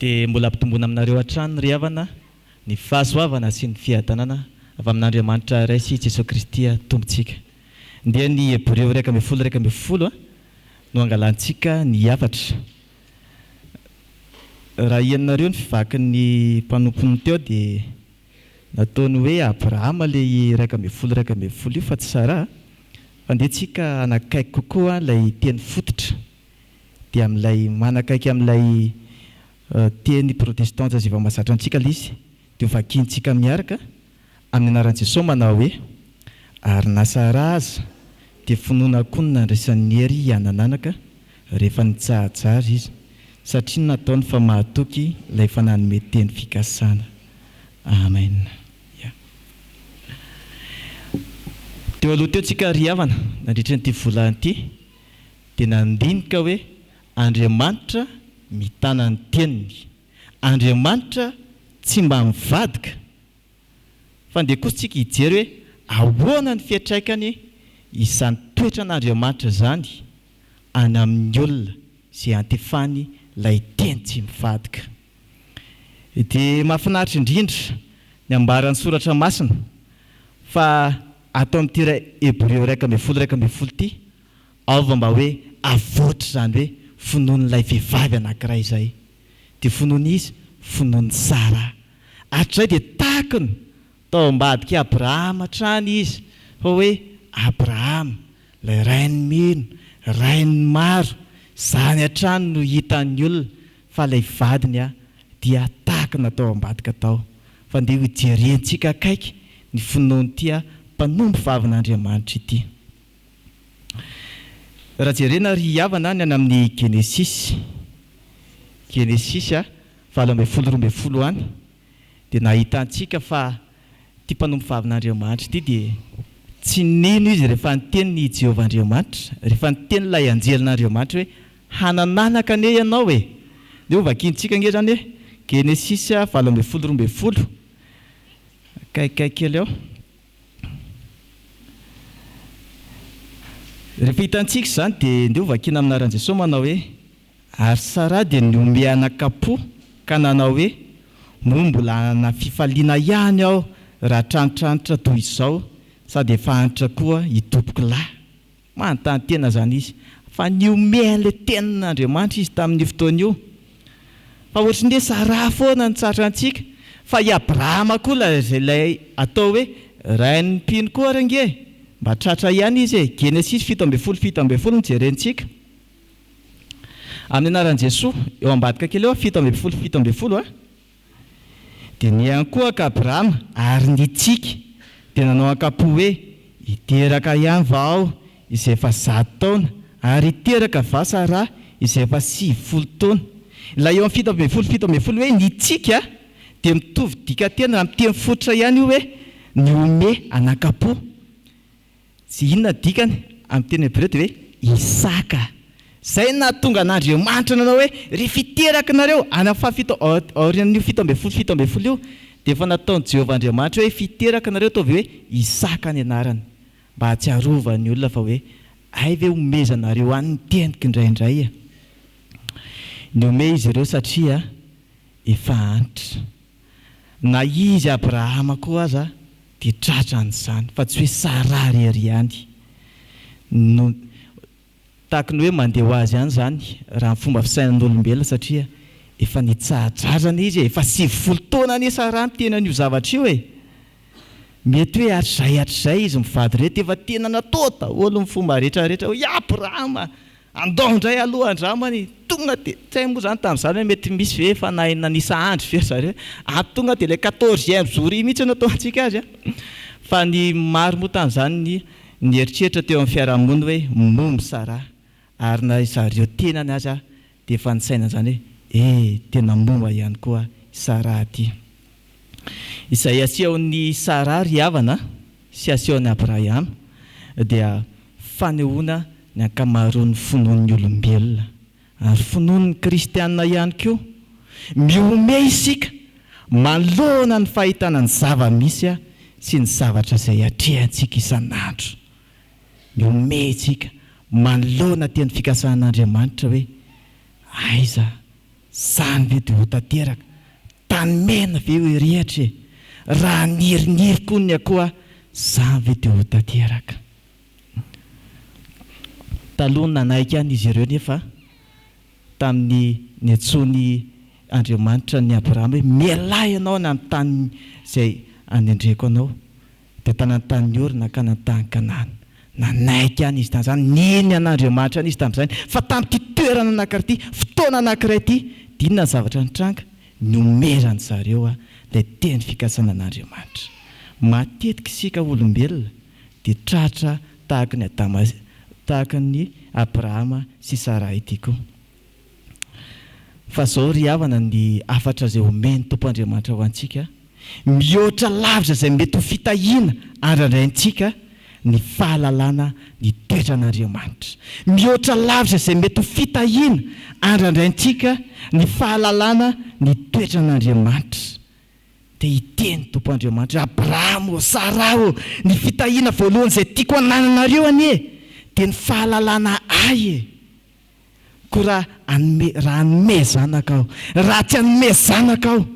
Dia mbola ampitomboina aminareo hatrany ry havana ny fahasoavana sy ny fiadanana avy amin'Andriamanitra Ray sy Jesoa Kristy Tompontsika. Ndeha ny Hebreo 11 11 no angalantsika ny hafatra. Raha henonareo ny fivakin'ny mpanompony teo dia nataony hoe Abrahama ilay 11 11 io fa tsy Saraha. Fa ndeha tsika hanakaiky kokoa ilay teny fototra. dia amin'ilay manakaiky amin'ilay teny protestanta izay efa mahazatra antsika ilay izy, dia ho vakintsika miaraka amin'ny anaran'i Jesoa manao hoe, Ary na Saraha aza dia finoana koa no nandraisany hery hianananaka rehefa nitsahajara izy, satria nataony fa mahatoky ilay efa nanome teny fikasana. Amen. Ya. Teo aloha teo tsika ry havana nandritra an'ity volana ity dia nandinika hoe Andriamanitra mitana ny teniny. Andriamanitra tsy mba mivadika. Fa ndeha kosa tsika hijery hoe ahoana ny fiantraikany izany toetran'Andriamanitra izany any amin'ny olona izay antefany ilay teny tsy mivadika. Dia mahafinaritra indrindra ny ambaran'ny Soratra Masina fa ato amin'ity Hebreo 11 11 ity Ao vao mba hoe avotra izany hoe finoan'ilay vehivavy anankiray izay. Dia finoan'iza? Finoan'i Sara. Hatrizay dia takiny tao ambadik'i Abrahama hatrany izy fa hoe Abrahama, ilay rain'ny mino, rain'ny maro, izany hatrany no hitan'ny olona fa ilay vadiny dia takina tao ambadika tao. Fa ndeha hojerentsika akaiky ny finoan'ity mpanompo vavin'Andriamanitra ity. Raha jerena ry havana ny any amin'ny Genesisy, Genesisy 18 12 any, dia nahitantsika fa ity mpanompo vavin'Andriamanitra ity dia tsy nino izy rehefa niteny i Jehovah Andriamanitra, rehefa niteny ilay anjelin'Andriamanitra hoe hanan'anaka anie ianao e! Ndeha ho vakintsika ange izany hoe Genesisy 18 12, akaikikaiky kely ao. Rehefa hitantsika izany dia ndeha ho vakiana amin'ny anaran'i Jesoa manao hoe, Ary Saraha dia nihomehy anakam-po ka nanao hoe, Moa mbola hanana fifaliana ihany aho raha trantranitra toy izao sady efa antitra koa i tompokolahy? Manontany tena izany izy. Fa nihomehy an'ilay tenin'Andriamanitra izy tamin'io fotoana io. Fa ohatry ny hoe Saraha foana no tratrantsika. Fa i Abrahama koa ilay ilay atao hoe rain'ny mpino koa ary ange mba tratra ihany izy e. Genesisy 17 17 no jerentsika. Amin'ny anaran'i Jesoa, eo ambadika kely eo, 17 17 a. Dia niankohoka Abrahama ary nitsiky, dia nanao an-kampo hoe, Hiteraka ihany va aho izay efa 100 taona, ary hiteraka va Saraha izay efa 90 taona? Ilay eo amin'ny 17 17 hoe nitsiky dia mitovy dikanteny raha miteny fototra ihany io hoe nihomehy an'ankampo. Tsy inona ny dikany amin'ny teny hebreo dia hoe Isaka. Izay no nahatonga an'Andriamanitra nanao hoe, Ry fiteraky nareo, any amin'ny fahafito, aorian'io 17 17 io, dia efa nataon'i Jehovah Andriamanitra hoe fiteraky nareo ataovy hoe Isaka ny anarany, mba hahatsiarovan'ny olona fa hoe hay ve homezanareo any ny teniko indraindray e. Nihomehy izy ireo satria efa antitra. Na izy Abrahama koa aza dia tratran'izany fa tsy hoe Sarah irery ihany no tahaky ny hoe mandeha ho azy ihany izany raha ny fomba fisainan'olombelona satria efa nitsaha-drazana izy e, efa 90 taona anie Sarah niteny an'io zavatra io e! Mety hoe hatrizay hatrizay izy mivady ireto efa tena natao daholo ny fomba rehetra rehetra hoe i Abrahama Andao indray aloha andramana e! Tonga dia, tsy hay moa izany tamin'izany hoe mety misy ve efa nahay nanisa andro ve zareo? Ary tonga dia ilay quatorzième jour iny mihitsy no ataontsika azy an! Fa ny maro moa tamin'izany ny nieritreritra teo amin'ny fiarahamonina hoe momo Sarah, ary na zareo tenany aza dia efa nisaina an'izany hoe eh! tena momba ihany koa i Sarah ity. Izay asehon'i Sarah ry havana sy asehon'i Abrahama dia fanehoana ny ankamaroan'ny finoan'ny olombelona, ary finoan'ny kristiana ihany koa. Mihomehy isika manoloana ny fahitana ny zava-misy sy ny zavatra izay atrehantsika isan'andro. Mihomehy isika manoloana teny fikasan'Andriamanitra hoe, Aiza? Zany ve dia ho tanteraka? Tany mena ve ho hirehitra e? Raha niriniry koa ny akoho a, zany ve dia ho tanteraka? Taloha nanaiky ihany izy ireo nefa tamin'ny niantsoan'i Andriamanitra an'i Abrahama hoe mialà ianao any amin'ny tany izay anendreko anao. Dia tany an-tanin'i Ora nankany an-tany Kanana. Nanaiky ihany izy tamin'izany, nino an'Andriamanitra ihany izy tamin'izany, fa tamin'ity toerana anankiray ity, fotoana anankiray ity, dia inona ny zavatra nitranga? Nomeran-dry zareo ilay teny fikasana an'Andriamanitra. Matetika isika olombelona dia tratra tahaka ny Adama, tahaka ny Abrahama sy Saraha ity koa. Fa izao ry havana ny hafatra izay omen'ny Tompo Andriamanitra ho antsika, mihoatra lavitra izay mety ho fitahiana andrandraintsika ny fahalalana ny toetran'Andriamanitra. Mihoatra lavitra izay mety ho fitahiana andrandraintsika ny fahalalana ny toetran'Andriamanitra. Dia hiteny Tompo Andriamanitra hoe, Abrahama ô, Saraha ô, ny fitahiana voalohany izay tiako hanananareo anie dia ny fahalalana Ahy e! Koa raha hanome, raha hanome zanaka aho, raha tsy hanome zanaka aho,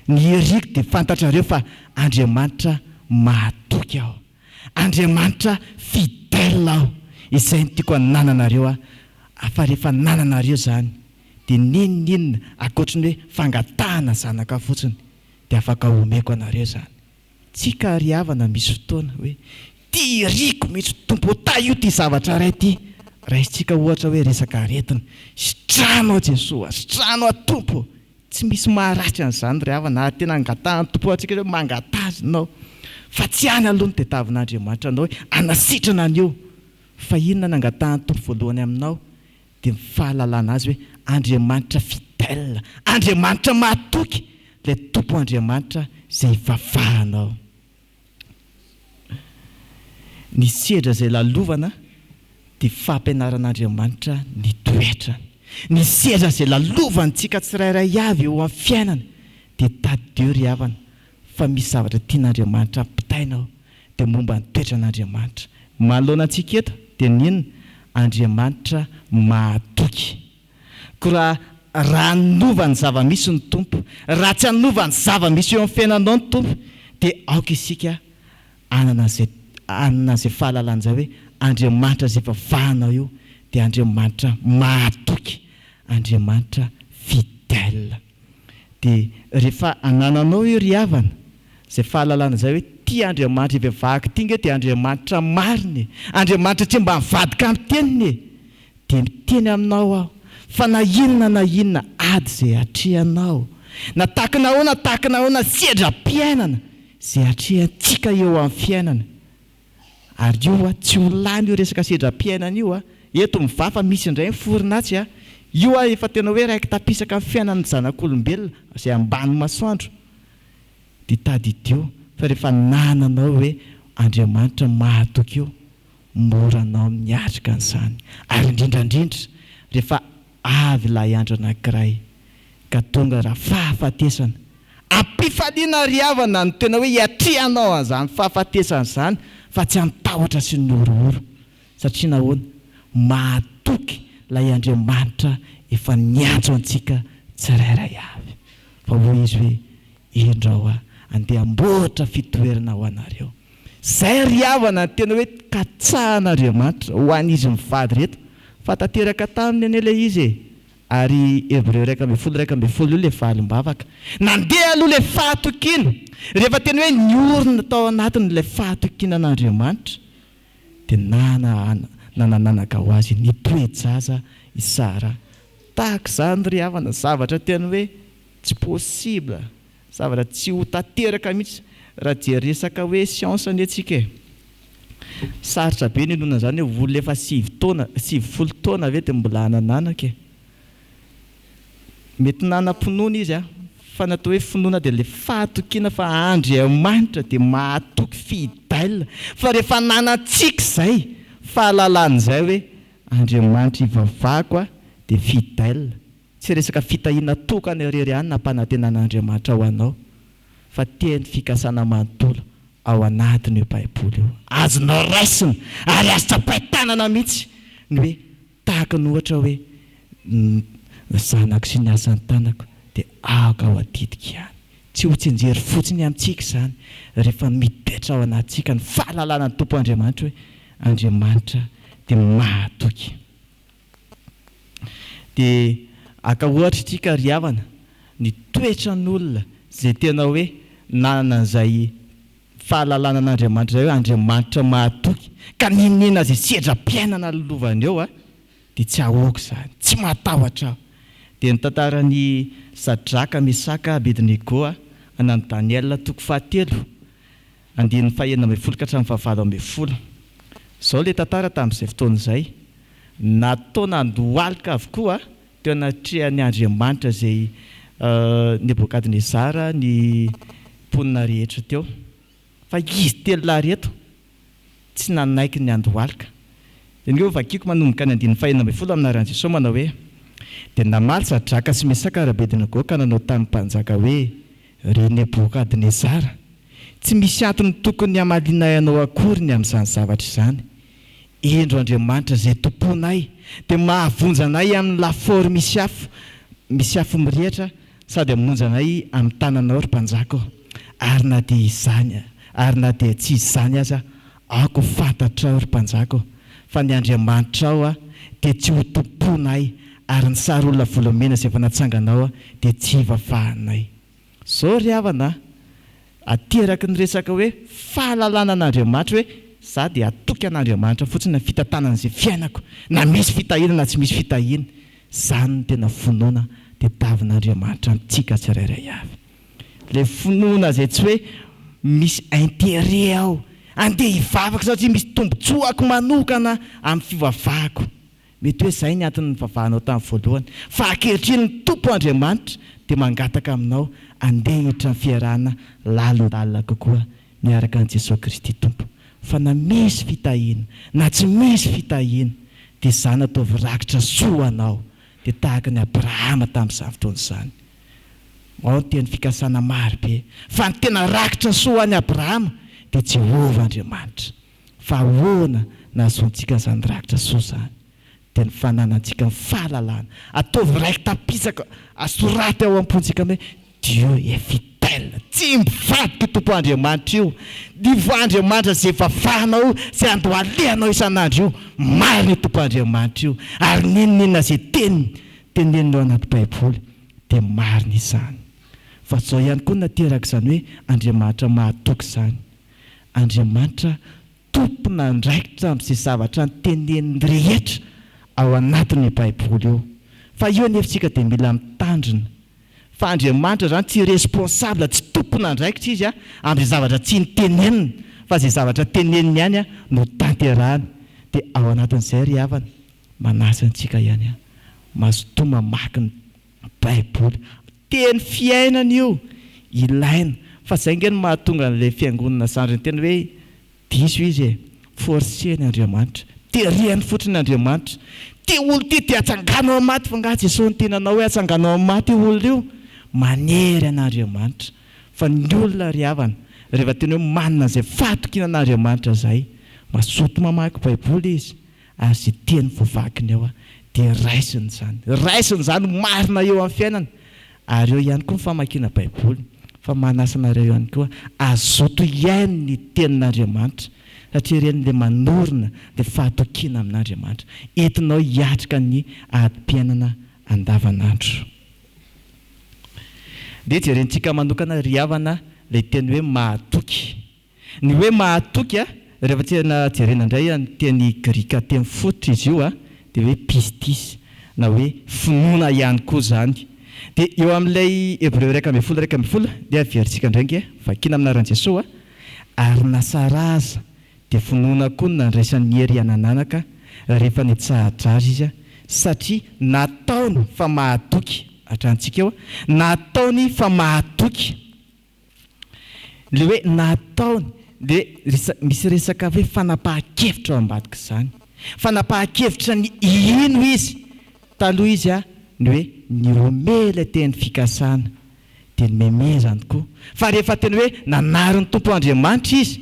ny iriko dia fantatrareo fa Andriamanitra mahatoky aho. Andriamanitra fidèle aho. Izay no tiako hanananareo ahy. Fa rehefa anananareo izany, dia n'inon'inona ankoatry ny hoe fangatahana zanaka fotsiny, dia afaka omeko anareo izany. Tsika ry havana misy fotoana hoe ty iriko mihitsy Tompo ô tahio ty zavatra iray ty, raisintsika ohatra hoe resaka aretina, sitrano aho Jesoa, sitrano aho Tompo ô, tsy misy maharatsy an'izany ry havana ary tena angatahan'ny Tompo antsika hoe mangataha ianao fa tsy any aloha no tadiavin'Andriamanitra anao hoe hanasitrana an'io fa inona no angatahan'ny Tompo voalohany aminao dia ny fahalalana Azy hoe Andriamanitra fidèle, Andriamanitra mahatoky, ilay Tompo Andriamanitra izay ivavahanao. Ny sedra izay lalovana dia fampianaran'Andriamanitra ny toetrany. Ny sedra izay lalovantsika tsirairay avy eo amin'ny fiainana dia tadidio ry havana fa misy zavatra tian'Andriamanitra ampitaina ao dia momba ny toetran'Andriamanitra. Manoloana antsika eto dia ny inona? Andriamanitra mahatoky. Koa raha raha hanova ny zava-misy ny Tompo, raha tsy hanova ny zava-misy eo amin'ny fiainanao ny Tompo dia aoka isika hanana an'izay hanana an'izay fahalalana izay hoe Andriamanitra izay ivavahanao io dia Andriamanitra mahatoky, Andriamanitra fidèle. Dia rehefa anananao io ry havana, izay fahalalana izay hoe ity Andriamanitra ivavahako ity nge dia Andriamanitra marina e! Andriamanitra tsy mba mivadika amin'ny teniny e! Dia miteny aminao aho fa na inona na inona ady izay atrehanao, na takina ahoana takina ahoana sedram-piainana izay atrehantsika eo amin'ny fiainana, Ary io a, tsy ho lany io resaka sedram-piainana io a! Eto mivaha fa misy indray miforona atsy a! Io a efa tena hoe raiki-tapisaka amin'ny fiainan'ny zanak'olombelona izay ambany masoandro. Dia tadidio fa rehefa nananao hoe Andriamanitra mahatoky io, mora anao miatrika an'izany. Ary indrindra indrindra rehefa avy ilay andro anankiray ka tonga raha fahafatesana, Am-pifaliana ry havana no tena hoe hiatrehanao an'izany fahafatesana izany fa tsy amin'ny tahotra sy ny horohoro. Satria nahoana? Mahatoky ilay Andriamanitra efa niantso antsika tsirairay avy. Fa hoy Izy hoe, Indro Aho andeha hamboatra fitoerana ho anareo. Izay ry havana no tena hoe katsahan'Andriamanitra ho an'izy mivady ireto. Fa tanteraka taminy anie ilay izy e! Ary Hebreo 11 11 io ilay valim-bavaka. Nandeha aloha ilay fahatokiana. Rehefa tena hoe niorina tao anatiny ilay fahatokiana an'Andriamanitra, dia nana nanananaka ho azy nitoe-jaza i Sara. Tahaka izany ry havana, zavatra tena hoe tsy possible. Zavatra tsy ho tanteraka mihitsy raha jery resaka hoe science anie tsika e! Sarotra be ny inoana an'izany hoe olona efa sivy taona, 90 taona ve dia mbola hanan'anaka e! Mety nanam-pinoana izy an, fa ny atao hoe finoana dia ilay fahatokiana fa Andriamanitra dia mahatoky fidèle, fa rehefa ananantsika izay fahalalana izay hoe Andriamanitra ivavahako an dia fidèle, Tsy resaka fitahiana tokana irery ihany nampanantenan'Andriamanitra ho anao, fa teny fikasana manontolo ao anatin'io Baiboly io. Azonao raisina ary azo tsapain-tanana mihitsy ny hoe tahaka ny ohatra hoe Ny zanako sy ny asan'ny tanako dia aoka ho adidiko ihany. Tsy ho tsianjery fotsiny amintsika izany rehefa mitoetra ao anatintsika ny fahalalana ny Tompo Andriamanitra hoe Andriamanitra dia mahatoky. Dia haka ohatra isika ry havana, ny toetran'olona izay tena hoe nanana an'izay fahalalana an'Andriamanitra izay hoe Andriamanitra mahatoky ka n'inon'inona izay sedram-piainana lilovany eo dia tsy ahoako izany, tsy matahotra aho. Dia ny tantaran'i Sadraka, Mesaka, Abednego anan'i Daniela toko fahatelo andininy faha-16 ka hatramin'ny faha-18. Izao ilay tantara tamin'izay fotoana izay, Natao nandohalika avokoa teo anatrehan'ny andriamanitra izay Nebokadnezara ny mponina rehetra teo. Fa izy telolahy ireto tsy nanaiky ny handohalika. Dia ange hovakiko manomboka ny andininy faha-16 amin'ny anaran'i Jesoa manao hoe, Dia namaly Sadraka sy Mesaka ary Abednego ka nanao tamin'ny mpanjaka hoe, Ry Nebokadnezara, tsy misy antony tokony hamalianay anao akory ny amin'izany zavatra izany. Indro Andriamanitra izay tomponay dia mahavonjy anay amin'ny lafaoro misy afo, misy afo mirehitra sady hamonjy anay amin'ny tananao, ry mpanjaka ô. Ary na dia izany, ary na dia tsy izany aza, aoka ho fantatrao, ry mpanjaka ô, fa ny Andriamanitrao dia tsy ho tomponay, ary ny sary olona volamena izay efa natsanganao dia tsy hivavahanay. Zao ry havana a, ateraky ny resaka hoe fahalalana an'Andriamanitra hoe za dia hatoky an'Andriamanitra fotsiny amin'ny fitantanana izay fiainako, na misy fitahiana na tsy misy fitahiana. Izany no tena finoana tediavin'Andriamanitra amintsika tsirairay avy. Ilay finoana izay tsy hoe misy intérêt ao, andeha hivavaka satria misy tombotsoako manokana amin'ny fivavahako. Mety hoe izay ny antony nivavahanao tamin'ny voalohany, fa ankehitriny ny Tompo Andriamanitra dia mangataka aminao andeha hiditra amin'ny fiarahana lalindalina kokoa miaraka amin'i Jesoa Kristy Tompo. Fa na misy fitahiana na tsy misy fitahiana dia izany ataovy rakitra soa ho anao, dia tahaka an'i Abrahama tamin'izany fotoana izany. Ao ny teny fikasana maro be, fa ny tena rakitra soa ho an'i Abrahama dia Jehovah Andriamanitra. Fa ahoana nahazoantsika an'izany rakitra soa izany? Dia ny fananantsika ny fahalalana. Ataovy raiki-tapisaka, asoraty ao am-pontsika hoe Dieu est fidèle. Tsy mivadika io Tompo Andriamanitra io. Io Andriamanitra izay ivavahanao, izay andohalehanao isan'andro io, marina io Tompo Andriamanitra io. Ary n'inon'inona izay teniny teneniny ao anaty Baiboly dia marina izany. Fa izao ihany koa no naterak'izany hoe Andriamanitra mahatoky izany. Andriamanitra tompon'andraikitra amin'izay zavatra noteneniny rehetra ao anatin'io Baiboly io. Fa io anefa isika dia mila mitandrina fa Andriamanitra izany tsy responsable, tsy tompon'andraikitra Izy amin'izay zavatra tsy noteneniny fa izay zavatra teneniny ihany no tanterahiny. Dia ao anatin'izay ry havana, manasa antsika ihany aho, mazotoa mamaky ny Baiboly. Teny fiainana io, ilaina. Fa zay nge no mahatonga an'ilay fiangonana zandriny tena hoe diso izy e. Forcer-ny Andriamanitra. Tereny fotsiny Andriamanitra. Ty olona ty dia atsangano amin'ny maty fa nga Jesoa niteny anao hoe atsangano amin'ny maty io olona io? Manery an'Andriamanitra. Fa ny olona ry havana, rehefa tena hoe manana an'izay fahatokiana an'Andriamanitra zay, mazoto mamaky baiboly izy, ary izay teny voavakiny ao dia raisiny izany. Raisiny izany ho marina eo amin'ny fiainany. Ary eo ihany koa ny famakiana Baiboly. Fa manasa anareo ihany koa hazoto hihaino ny Tenin'Andriamanitra, satria ireny ilay manorina ilay fahatokiana amin'Andriamanitra. Entinao hiatrika ny adim-piainana andavanandro. Ndeha jerentsika manokana ry havana ilay teny hoe mahatoky. Ny hoe mahatoky, rehefa tena jerena indray ny teny grika teny fototra izy io dia hoe pistis na hoe finoana ihany koa izany. Dia eo amin'ilay Hebreo 11 11 dia averintsika indray ange, vakiana amin'ny anaran'i Jesoa, Ary na Saraha aza dia finoana koa no nandraisany hery hanananaka rehefa nitsahatra azy izy satria nataony fa mahatoky, hatranintsika eo, nataony fa mahatoky. Ilay hoe nataony dia misy resaka hoe fanapahan-kevitra ao ambadik'izany. Fanapahan-kevitra ny hino izy. Taloha izy ny hoe nihomehy ilay teny fikasana dia nomemezany koa. Fa rehefa tena hoe nanary ny Tompo Andriamanitra izy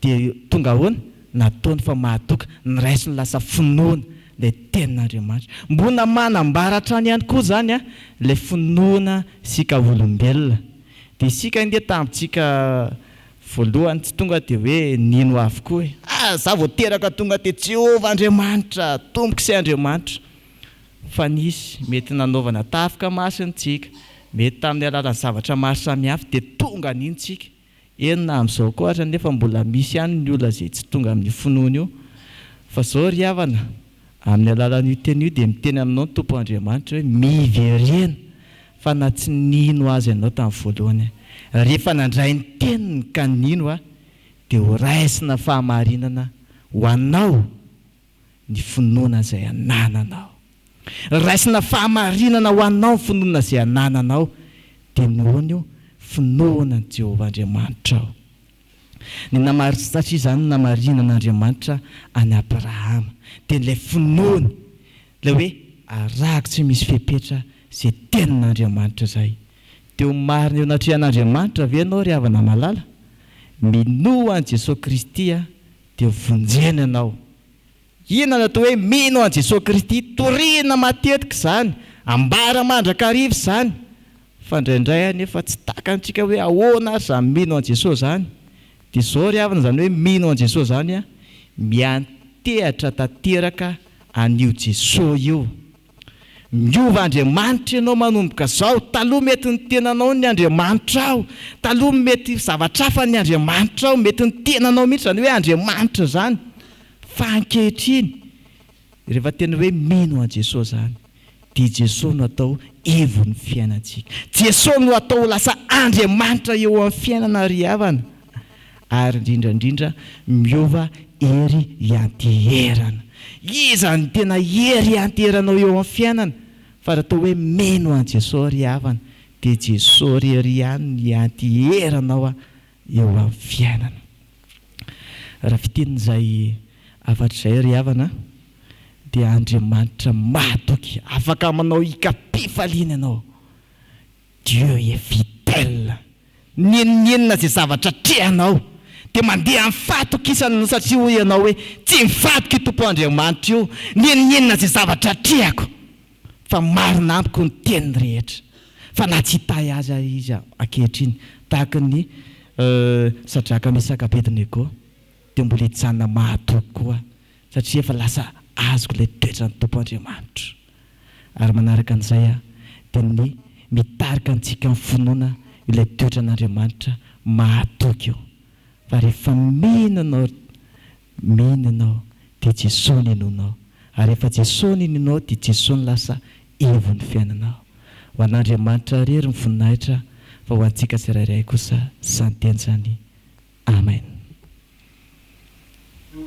dia tonga ahoana? Nataony fa mahatoky, noraisiny lasa finoana. Ilay tenin'Andriamanitra. Mbola manambara hatrany ihany koa izany ilay finoana isika olombelona. Dia isika ange tamintsika voalohany tsy tonga dia hoe nino avokoa e. Ah, za vao teraka tonga dia Jehovah Andriamanitra, Tompoko sy Andriamanitra. Fa nisy mety nanaovana tafika masina tsika, mety tamin'ny alalan'ny zavatra maro samihafa dia tonga nino tsika. Eny na amin'izao koa aza anefa mbola misy ihany ny olona izay tsy tonga amin'io finoana io. Fa izao ry havana, amin'ny alalan'io teny io dia miteny aminao ny Tompo Andriamanitra hoe miverena fa na tsy nino Azy ianao tamin'ny voalohany, rehefa nandray ny teniny ka nino dia ho raisina fahamarinana ho anao ny finoana izay anananao. Raisina fahamarinana ho anao ny finoana izay anananao, dia nohon' io finoana an'i Jehovah Andriamanitrao. Ny namar-, satria izany no namarinan'Andriamanitra an'i Abrahama, dia ilay finoany, ilay hoe arahako tsy misy fepetra izay tenin'Andriamanitra izay. Dia ho marina eo anatrehan'Andriamanitra ve ianao ry havana malala? Minoa an'i Jesoa Kristy dia vonjena ianao. Inona no atao hoe mino an'i Jesoa Kristy? Torina matetika izany, ambara mandrakariva izany, fa indraindray anefa tsy takantsika hoe ahoana ary izany mino an'i Jesoa izany. Dia izao ry havana izany hoe mino an'i Jesoa izany, miantehatra tanteraka an'io Jesoa io. Miova Andriamanitra ianao manomboka izao. Taloha mety ny tenanao ny Andriamanitrao. Taloha mety zavatra hafa ny Andriamanitrao. Mety ny tenanao mihitsy izany hoe Andriamanitra izany. Fa ankehitriny, rehefa tena hoe mino an'i Jesoa izany, dia Jesoa no atao ivon'ny fiainantsika. Jesoa no atao ho lasa Andriamanitra eo amin'ny fiainana ry havana. Ary indrindra indrindra miova hery ianteherana. Iza no tena hery ianteheranao eo amin'ny fiainana? Fa raha atao hoe mino an'i Jesoa ry havana dia Jesoa irery ihany no ianteheranao eo amin'ny fiainana. Raha fintinina izay hafatra izay ry havana dia Andriamanitra mahatoky, afaka manao hikam-pifaliana ianao. Dieu est fidèle. N'inon'inona izay zavatra atrehanao dia mandeha amin'ny fahatokisana ianao satria hoy ianao hoe tsy mivadika io Tompo Andriamanitra io n'inon'inona izay zavatra atrehako fa marina amiko ny teniny rehetra fa na tsy hitahy azy aza izy ankehitriny tahaka ny Sadraka Mesaka Abednego dia mbola hijanona mahatoky koa satria efa lasa azoko ilay toetran'ny Tompo Andriamanitra. Ary manaraka an'izay dia ny mitarika antsika amin'ny finoana ilay toetran'Andriamanitra mahatoky io. Fa rehefa mino ianao, mino ianao dia Jesoa no inoanao. Ary rehefa Jesoa no inoanao dia Jesoa no lasa ivon'ny fiainanao. Ho an'Andriamanitra irery ny voninahitra fa ho antsika tsirairay kosa izany teny izany. Amen.